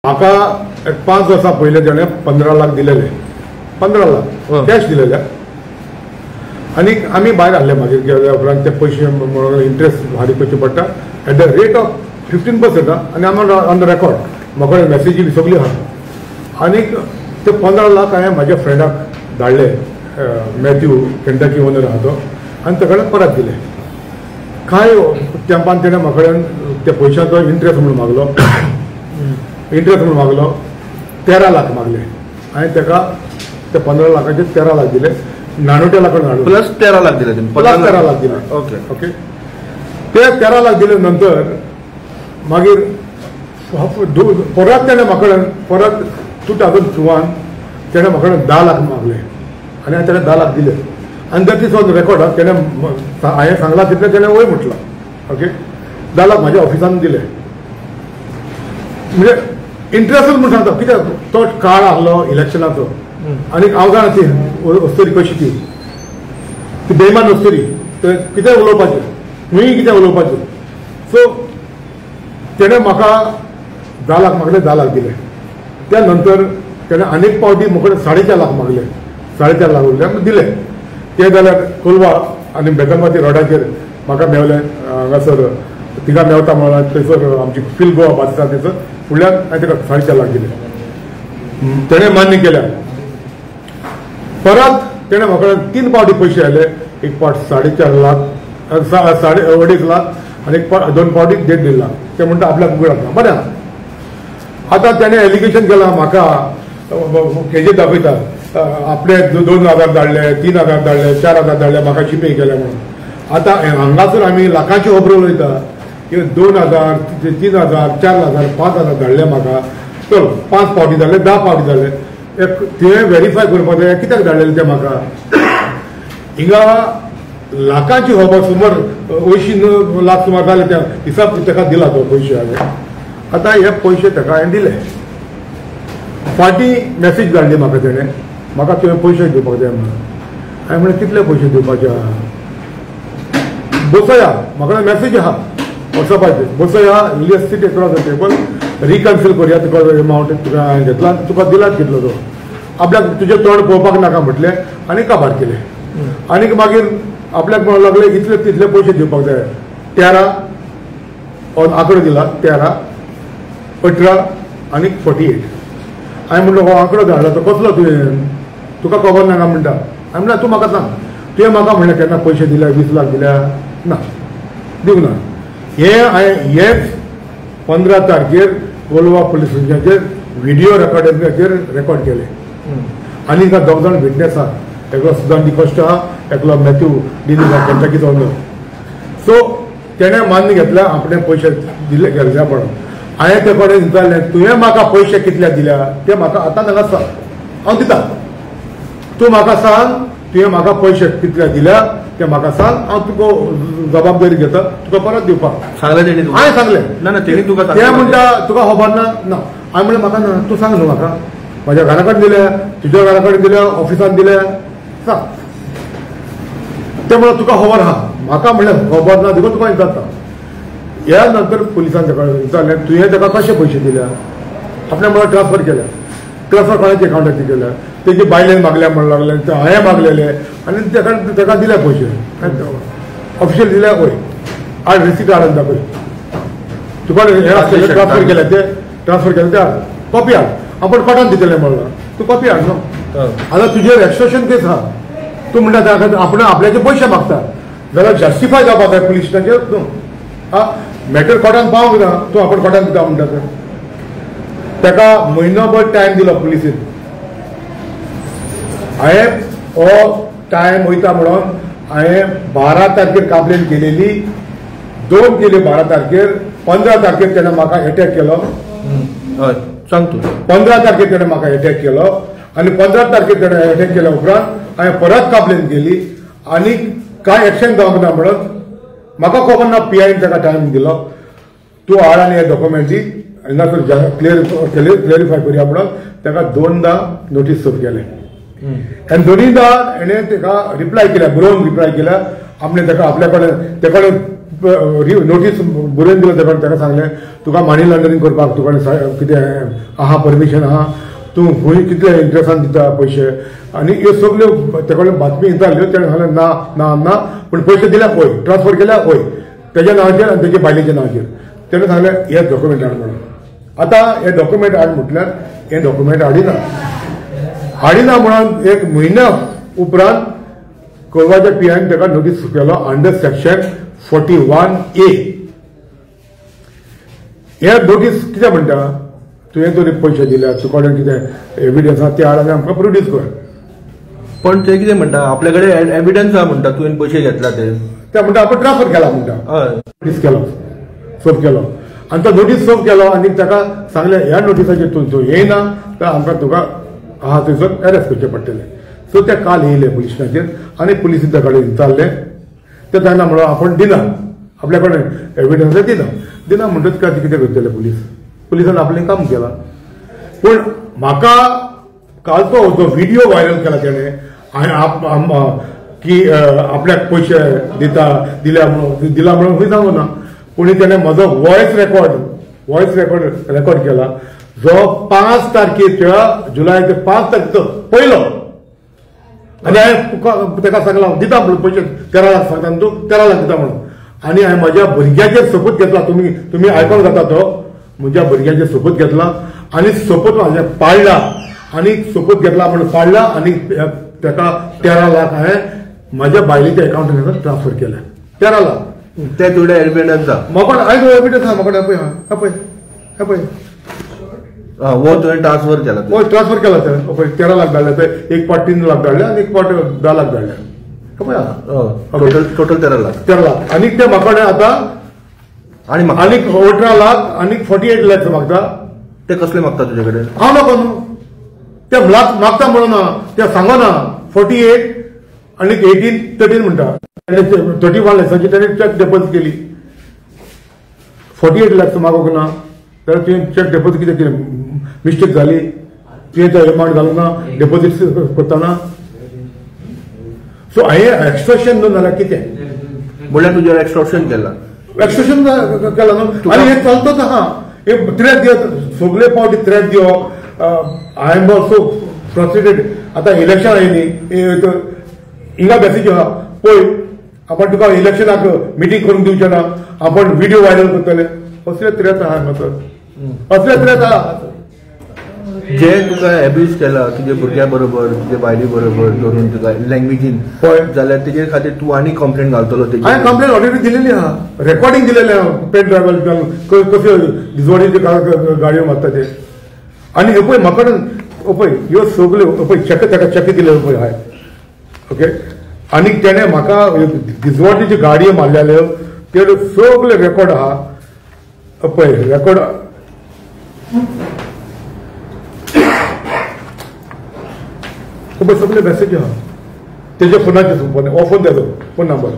म्हाका एक 5 वर्सां पयलीं तेणें 15 लाख दिलेले, 15 लाख कॅश दिलेले आनी आमी भायर हाडले. मागीर गेल्या उपरांत ते पयशे इंट्रस्ट फारीक करचे पडटा एट the rate of 15% आनी आमी ऑन the record म्हाका मॅसेजी बी सगळी आहा. आनीक ते 15 लाख हांवें म्हाज्या फ्रेंडाक धाडले, मॅथ्यू केंटकी ओनर आहा तो, आनी ताका परत दिले. कांय तेंपान तेणें म्हाका कडेन त्या पयशांचो इंट्रस्ट म्हणून मागलो, इंट्रस्ट म्हणून मागलो 13 लाख मागले. हांवें ताका ते 15 लाखाचे 13 लाख दिले, नाणोट्या लाखाक धाडून प्लस 13 लाख दिले, प्लस 13 लाख दिले. ओके ओके ते 13 लाख दिले नंतर मागीर परत तेणें म्हाका कडेन परत 2002 तेणें म्हाका कडेन 10 लाख मागले आनी हांवें ताका 10 लाख दिले. आनी that is on record, तेणें हांवें सांगलां तितलें तेणें वय म्हटलां. ओके 10 लाख म्हाज्या ऑफिसान दिले, म्हणजे इंट्रस्टूच म्हूण सांगता कित्याक तो काळ आहलो इलेक्शनाचो आनी हांव जाणा ती अस्तुरी कशी ती, ती बेमान अस्तुरी, ते कितें उलोवपाचें खंय कितें उलोवपाचें. सो तेणें म्हाका 10 लाख मागले, 10 लाख दिले. त्या नंतर तेणें आनीक पावटी म्हाका 4.5 लाख मागले, 4.5 लाख उरले दिले. ते जाल्यार कोलवा आनी बेतलमाती रोडाचेर म्हाका मेवलें हांगासर थिंगा मेवता म्हणल्यार थंयसर आमची फिल गोवा बाज आसा थंयसर फुडल्यान हांवें ताका 4.5 लाख दिले. तेणें मान्य केल्या. परत तेणें म्हाका 3 पावटी पयशे आयले, एक पावट 4.5 लाख, 2.5 लाख आनी एक पावट 2 पावटी 1.5 लाख. ते म्हणटा आपल्याक उगडास ना. बरें, आतां तेणें एलिगेशन केलां म्हाका, हेजेर दाखयता आपणे 2,000 धाडले, 3,000 धाडले, 4,000 धाडले, म्हाका शिपे केले म्हणून. आतां हांगासर आमी लाखांची खबरो उलयता की 2,000, 3,000, 4,000, 5,000 धाडले म्हाका, चल 5 पावटी धाडले, 10 पावटी धाडले, एक तुवें वेरीफाय करपाक जाय कित्याक धाडलेले ते म्हाका. हिंगा लाखांची खबर सुमार 80 लाख सुमार जाले त्या हिसाब ताका दिला तो पयशे हांवें. आतां हे पयशे ताका हांवें दिले. फाटीं मॅसेज धाडली म्हाका तेणें, म्हाका तुवें पयशे दिवपाक जाय म्हणून. हांवें म्हणलें कितले पयशे दिवपाचे आहा, बसया, म्हाका मॅसेज आहा वॉट्सॅपाचेर, बसया, let's sit across the table, reconcile करुया, तुका एमावंट तुका हांवें घेतला, तुका दिलात कितलो तो, आपल्याक तुजें तोंड पळोवपाक नाका म्हटलें आनी काबार केलें. आनीक मागीर आपल्याक म्हणूंक लागले इतले तितले पयशे दिवपाक जाय, 13 आंकडो दिला, 13, 18 आनी 48. हांवें म्हणलो हो आंकडो धाडला तो कसलो तुवें, तुका खबर नाका म्हणटा. हांवें म्हणलें तूं म्हाका सांग, तुवें म्हाका म्हणलें केन्ना पयशे दिल्या, 20 लाख दिल्या ना, दिवंक ना. हे हांवें हेच 15 तारखेर कोलवा पुलीस स्टेशनाचेर व्हिडियो रेकॉर्डिंगाचेर रेकॉर्ड केले. आनी हिंगा 2 जाण विटनेस आहा, एकलो सुदान डिकोस्टा आहा, एकलो मॅथ्यू डिलिझा केंटकीचो ओनर. सो तेणें मान्य घेतल्या आपणे पयशे दिले गेले म्हणून. हांवें ते कडेन विचारलें तुवें म्हाका पयशे कितले दिल्या ते म्हाका आतां हांगा सांग, हांव दिता, तूं म्हाका सांग तुवें म्हाका पयशे कितले दिल्या ते म्हाका सांग, हांव तुका जबाबदारी घेता तुका परत दिवपाक. सांगलें तेणी? हांवें सांगलें ना, ना तेणी तुका ते म्हणटा तुका खबर ना. ना, हांवें म्हणलें म्हाका ना, तूं सांग न्हू म्हाका, म्हज्या घरा कडेन दिल्या, तुज्या घरा कडेन दिल्या, ऑफिसान दिल्या, सांग. ते म्हणल्यार तुका खबर आहा, म्हाका म्हणलें खबर ना देखून तुका विचारता. ह्या नंतर पुलिसान ताका विचारलें तुवें ताका कशे पयशे दिल्या, आपणें म्हणल्यार ट्रान्सफर केल्या, ट्रान्सफर कोणाच्या एकावंटाचेर केल्या, तेजी बायलेन मागल्या म्हणूंक लागलें, हांवें मागलेले आनी ताका ताका दिले पयशे ऑफिशियल दिल्या, वय हाड रिसीट हाडून दाखय, तुका हें आसतलें ट्रान्सफर केल्या ते, ट्रान्सफर केलें ते हाड, कॉपी हाड, आपूण कोर्टान दितलें म्हणलां, तूं कॉपी हाड न्हू. आतां तुजेर एक्स्ट्रेशन केस आहा, तूं म्हणटा ताका आपण आपल्याचे पयशे मागता जाल्यार जस्टिफाय जावपाक जाय पुलीस स्टेशनाचेर न्हू. आं, मॅटर कोर्टान पावंक ना, तूं आपूण कोर्टान दिता म्हणटा तर. ताका म्हयनोभर टायम दिलो पुलिसीन. हांवें हो टायम वयता म्हणून हांवें 12 तारखेर कंप्लेन केलेली, 2 केली 12 तारखेर, 15 तारखेर तेणें म्हाका एटॅक केलो. हय सांग तूं. 15 तारखेर तेणें म्हाका एटॅक केलो आनी 15 तारखेर तेणें एटॅक केल्या उपरांत हांवें परत कंप्लेन केली आनी कांय एक्शन जावंक ना म्हणून म्हाका खबर ना. पी आयन ताका टायम दिलो, तूं हाड आनी हे डॉक्युमेंट दी, हांगासर क्लियरिफाय करुया म्हणून ताका 2दा नोटीस सर्व केलें. आनी 2दा हेणें ताका रिप्लाय केल्या, बरोवन रिप्लाय केल्या. आपणें ताका आपल्या कडेन ते कडेन नोटीस बरोवन दिलो ताका ताका सांगलें तुका मनी लॉन्ड्रिंग करपाक तुका कितें आहा परमिशन आहा, तूं खंय कितले इंट्रस्टान दिता पयशे आनी ह्यो सगल्यो ते कडेन बातमी जाल्यो. तेणें सांगलें ना ना ना, पूण पयशे दिल्या हय, ट्रान्सफर केल्या हय, तेज्या नांवाचेर आनी तेज्या बायलेच्या नांवाचेर. तेणें सांगलें हे डॉक्युमेंट हाड म्हणून. आतां हे डॉक्युमेंट हाड म्हटल्यार हे डॉक्युमेंट हाडिना, हाडिना म्हणून एक म्हयन्या उपरांत कोलवाच्या पी आयन ताका नोटीस केलो अंडर सेक्शन 41A. हे नोटीस कितें म्हणटा, तुवें तरी पयशे दिल्या, तुका कडेन कितें एविडन्स आहा ते हाड आनी आमकां प्रोड्यूस कर. पण ते कितें म्हणटा, आपल्या कडेन एविडन्स आहा म्हणटा तुवें पयशे घेतला ते. ते म्हणटा आपण ट्रान्सफर केला म्हणटा, नोटीस केलो, सर्व केलो आनी तो नोटीस सर्व केलो आनी ताका सांगलें ह्या नोटिसाचेर तूं जो येयना तर आमकां तुका आहा थंयसर अरेस्ट करचें पडटलें. सो ते काल येयले पुलीस स्टेशनाचेर आनी पुलिसीन ताका कडेन विचारलें, ते तांकां म्हणून आपूण दिना, आपल्या कडेन एविडन्स दिना दिना म्हणटच काय कितें करतले पुलीस, पुलिसान आपलें काम केलां. पूण म्हाका कालचो जो व्हिडिओ व्हायरल केला तेणें की आपल्याक पयशे दिता दिल्या म्हणून दिला म्हणून खंय सांगू ना, पूण तेणें म्हजो वॉयस रेकॉर्ड रेकॉर्ड केला जो 5 तारखेच्या जुलयाच्या 5 तारखेचो पयलो. आनी हांवें ताका सांगलां दिता म्हणून पयशे 13 लाख सांगता न्हू तूं, 13 लाख दिता म्हणून. आनी हांवें म्हज्या भुरग्याचेर सोपूत घेतला, तुमी तुमी आयकोंक जाता तो, म्हज्या भुरग्याचेर सोपूत घेतला आनी सोपूत म्हाज्या पाळ्ळा आनी सोपूत घेतला म्हणून पाळ्ळा आनी ताका 13 लाख हांवें म्हज्या बायलेच्या एकावंटान ट्रान्सफर केले 13 लाख. ते तुजे एविडन्स आहा म्हाका आयज एविडन्स आहा म्हाका, पळय आहा पळय पळय वो तुवें ट्रान्सफर केला, वो ट्रान्सफर केला तेणें पळय 13 लाख धाडले, ते एक पाट 3 लाख धाडले आनी एक पाट 10 लाख धाडले, पळय आहा टोटल टोटल 13 लाख, 13 लाख. आनी ते म्हाका आतां आनी आनीक 18 लाख आनी 48 लॅक्स मागता. ते कसले मागता तुजे कडेन? हांव नाका न्हू, ते लाख मागता म्हणून ना, ते सांगना 48 आनी 18 13 म्हणटा, 31 लॅक्साची तेणें चॅक डेपोजीट केली. 48 लॅक्स मागूंक ना जाल्यार तुवें चॅक डेपोजीट कितें केलें, मिस्टेक जाली, तुवें तो एमावंट घालूंक ना डेपोजीट करतना. सो हांवें एक्स्ट्रोशन न्हू जाल्यार कितें म्हणल्यार तुजेर एक्स्ट्रोशन केलां, एक्स्ट्रोशन केलां न्हू. आनी हें चलतच आहा, हे थ्रेट दिवप सगळे पावटी थ्रेट दिवप. I am also frustrated. आतां इलेक्शन आयली हिंगा मेसेज आहा पळय आपण तुका इलेक्शनाक मिटींग करूंक दिवचें ना, आपण व्हिडिओ व्हायरल करतले, असले थ्रेट आहा हांगासर, असले थ्रेट आहा. जे तुका एब्यूज केला तुजे भुरग्या बरोबर तुजे बायले बरोबर धरून तुका लँग्वेजीन पळय जाल्यार तेजे खातीर तूं आनी कंप्लेन घालतलो? हांवें कंप्लेन ऑलरेडी दिलेली आहा, रेकॉर्डिंग दिलेलें आहा पेन ड्रायव्हर कश्यो दिजवाडीच्यो गाडयो मारता ते. आनी हे पळय म्हाका पळय ह्यो सगल्यो पळय चॅक ताका चॅक दिले पळय हांवें ओके. आनी तेणें म्हाका दिजवाडीच्यो गाडयो मारलेल्यो त्यो सगळे रेकॉर्ड आहा पळय, रेकॉर्ड पळय सगळे मेसेज आहा तेज्या फोनाचेर, फोन हो फोन तेजो फोन नंबर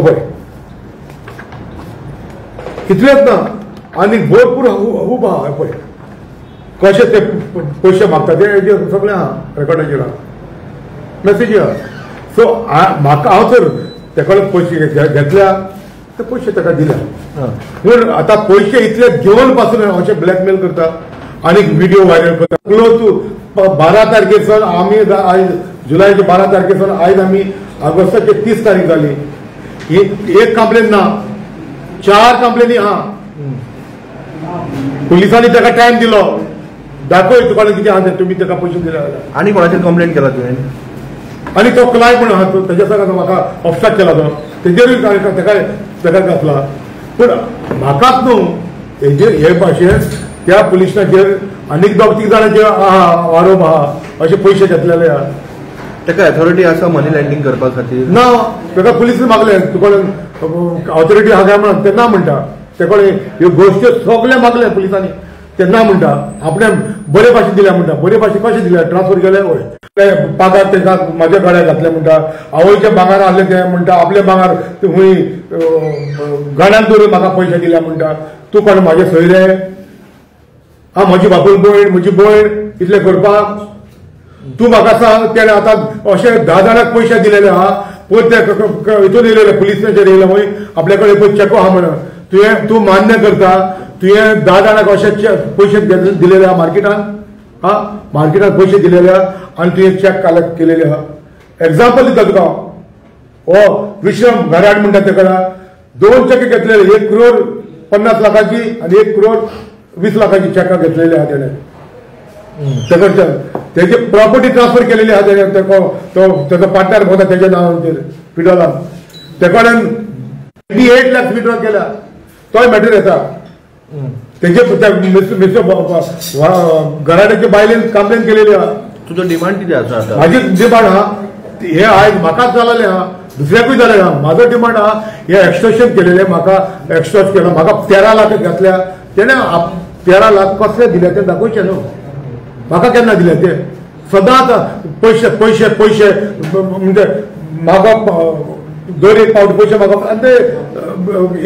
पळय इतलेंच ना आनी भरपूर खूब आहा पळय कशे ते पयशे मागता ते सगळें आहा रेकॉर्डाचेर आहा मेसेजी आहा. सो म्हाका हांव तर तेका पयशे घेतल्या ते पयशे ताका दिल्या, पूण आतां पयशे इतले घेवन पासून अशें ब्लॅकमेल करता आनी व्हिडिओ व्हायरल करता. क्लोज टू 12 तारखेर आमी आयज जुलयाचे 12 तारखेर आयज आमी ऑगस्टाचे 30 तारीख जाली, एक कंप्लेन ना, 4 कंप्लेनी आहा. पुलिसांनी ताका टायम दिलो, दाखय तुका कितें आहा तुमी ताका पयशे दिले जाल्यार. आनी कोणाचेर कंप्लेन केला तुवें? आनी तो क्लाय म्हण आहा तो तेज्या संग म्हाका ऑब्स्ट्रक्ट केला तो, तेजेरूय ताका ताका घातला. पूण म्हाकाच न्हू हेजेर हे भाशेन त्या पुलिसाचेर आनीक 2-3 जाणांचेर आहा आरोप आहा अशे पयशे घेतलेले आहा. ताका अथॉरिटी आसा मनी लँडिंग करपा खातीर? ना, ताका पुलिसान मागलें तुका ऑथॉरिटी आहा काय म्हणून, ते ना म्हणटा. ते कडेन ह्यो गोश्टी सगळे मागले पुलिसांनी, ते ना म्हणटा. आपणें बरे भाशेन दिल्या म्हणटा, बरे भाशेन कशें दिल्या, ट्रान्सफर केले हय, ते पागार तांकां म्हाज्या गळ्याक घातले म्हणटा, आवयच्या भांगार आहले ते म्हणटा, आपल्या भांगार खंय गळ्यान दवरून म्हाका पयशे दिल्या म्हणटा. तूं कोण म्हाजे सोयरे हा, म्हजी बापूल भयण म्हजी भयण इतलें करपाक तूं म्हाका सांग. तेणें आतां अशें 10 जाणांक पयशे दिलेले आहा, पयर ते हितून येयलेले पुलिसांचेर येयले मागीर आपल्या कडेन पळय चेको आहा म्हणून तुवें तूं मान्य करता तुवें 10 जाणांक अशे पयशे दिलेले आहा मार्केटान हा मार्केटान पयशे दिलेले आहा आनी तुवें चॅक कलेक्ट केलेले आहा. एग्जाम्पल दिता तुका हो विश्रम घराट म्हणटा तेका 2 चेक घेतलेले 1 करोड 50 लाखाची आनी 1 करोड 20 लाखाची चेकां घेतलेली आहा तेणें. तेकडच्यान तेजी प्रॉपर्टी ट्रान्सफर केलेली आहा तेणे तो तेजो पार्टनर भोंवता तेज्या नांवाचेर पिडोलान ते कडेन 28 लाख विड्रॉ केला तोय मॅटर येता. तेजे घराड्याचे बायलेन कंप्लेन केलेली आहा. तुजो डिमांड कितें आसा? म्हाजी डिमांड आहा हे आयज म्हाकाच जालेलें आहा दुसऱ्याकूय जालें आहा. म्हाजो डिमांड आहा हे एक्स्ट्रेशन केलेलें म्हाका एक्स्ट्राच केला म्हाका 13 लाख घेतल्या तेणें 13 लाख कसले दिले ते दाखोवचें न्हू. म्हाका केन्ना दिले ते सदांच पयशे पयशे पयशे म्हणजे म्हाका दर एक पावट पयशे म्हाका आनी ते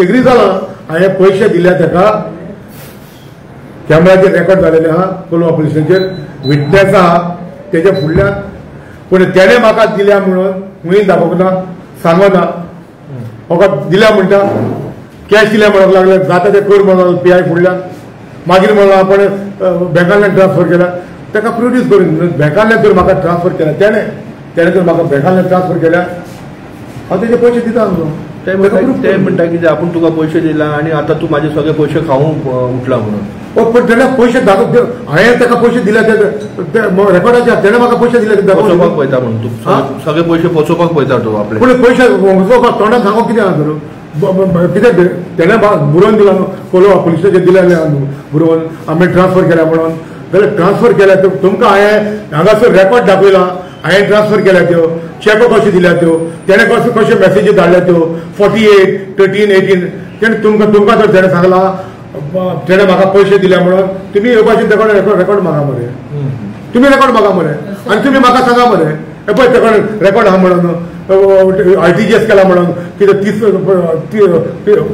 एग्री जाला. हांवें पयशे दिल्या तेका कॅमेराचेर रेकॉर्ड जालेले आहा कोलवा पुलिसांचेर विटनेस आहा तेज्या फुडल्यान. पूण तेणें म्हाका दिल्या म्हणून खंय दाखोवंक ना सांगना फकत दिल्या म्हणटा कॅश दिल्या म्हणूंक लागले जाता ते कर म्हणून पी I फुडल्यान मागीर म्हणून आपण बँकांतल्यान ट्रान्सफर केला ताका प्रोड्यूस करून बँकांतल्यान जर म्हाका ट्रान्सफर केला तेणें तेणें जर म्हाका बँकांतल्यान ट्रान्सफर केल्या हांव तेजे पयशे दिता न्हू. ते म्हणटा की आपूण तुका पयशे दिला आनी आतां तूं म्हाजे सगळे पयशे खावूंक उठला म्हणून. पण तेणें पयशे दाखोव हांवें ताका पयशे दिले ते रेकॉर्डाचेर तेणें म्हाका पयशे दिले पोचोवपाक पळयता म्हणून तूं सगळे पयशे पोचोवपाक पळयता तूं आपले. पूण पयशे वचोवपाक तोंडान सांगो कितें आहा तर कितें तेणें बरोवन दिला न्हू कोलवा पुलिसाचेर दिलेलें आहा न्हू बरोवन आमी ट्रान्सफर केल्या म्हणून जाल्यार ट्रान्सफर केल्या तुमकां हांवें हांगासर रेकॉर्ड दाखयला हांवें ट्रान्सफर केल्या त्यो चॅको कश्यो दिल्या त्यो तेणें कशे कश्यो मॅसेजी धाडल्या त्यो 48 13 18 तेणें तुमकां तुमकां तर तेणें सांगलां तेणें म्हाका पयशे दिल्या म्हणून तुमी येवपाचे तेका रेकॉर्ड मागा मरे तुमी रेकॉर्ड मागा मरे आनी तुमी म्हाका सांगा मरे हे पळय तेका रेकॉर्ड आहा म्हणून RTGS केला म्हणून कितें 30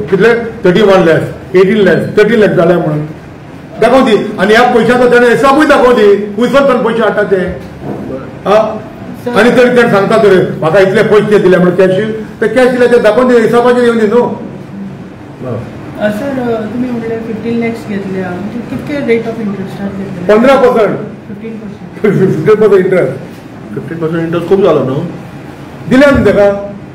कितले 31 लॅक्स 18 लॅक्स 13 लॅक्स जाल्या म्हणून दाखोवं दी. आनी ह्या पयशाचो तेणें हिसाबूय दाखोवं दी खुंयसर तर पयशे हाडटा ते आनी तरी तेणें सांगता तर म्हाका इतले पयशे दिले म्हणून कॅश ते कॅश दिले ते दाखोवन दी हिसाबाचेर येवन दी न्हू. सर तुम्ही म्हणले 15 लॅक्स घेतले म्हणजे कितके रेट ऑफ इंटरेस्टार घेतले? 15% 15% इंटरेस्ट. 15% इंटरेस्ट खूब जालो न्हू. दिले न्हू तेका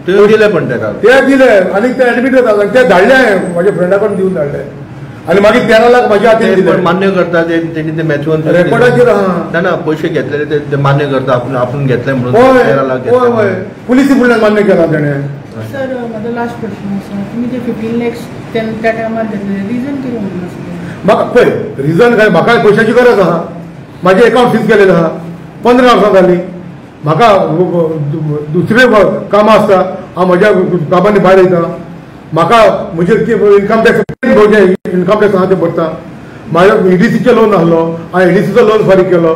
ते दिले पण तेका ते दिले आनी ते एडमीट जाता ते धाडले हांवें म्हाज्या फ्रेंडा कडेन दिवन धाडले आनी मागीर 13 लाख म्हाज्या हातीन दिले. मान्य करता ते तेणी ते मॅथ्यून रेकॉर्डाचेर आहा. ना पयशे घेतलेले ते मान्य करता आपूण आपूण घेतले म्हणून 13 लाख. हय हय पुलिसी फुडल्यान मान्य केला तेणें. सर म्हाजो लास्ट क्वेश्चन आसा तुमी जे 15 लॅक्स त्या टायमार घेतले रिजन कितें म्हणून आसलें? म्हाका पळय रिजन काय म्हाका पयशाची गरज आहा. म्हाजें एकावंट सीज केलेलें आहा 15 वर्सां जालीं म्हाका दुसरे कामां आसता हांव म्हज्या कामांनी भायर वयता म्हाका म्हजेर इन्कम टॅक्स इन्कम टॅक्स आहा तें भरता. म्हाज्या EDCचें लोन आसलो हांवें EDCचो लोन फारीक केलो.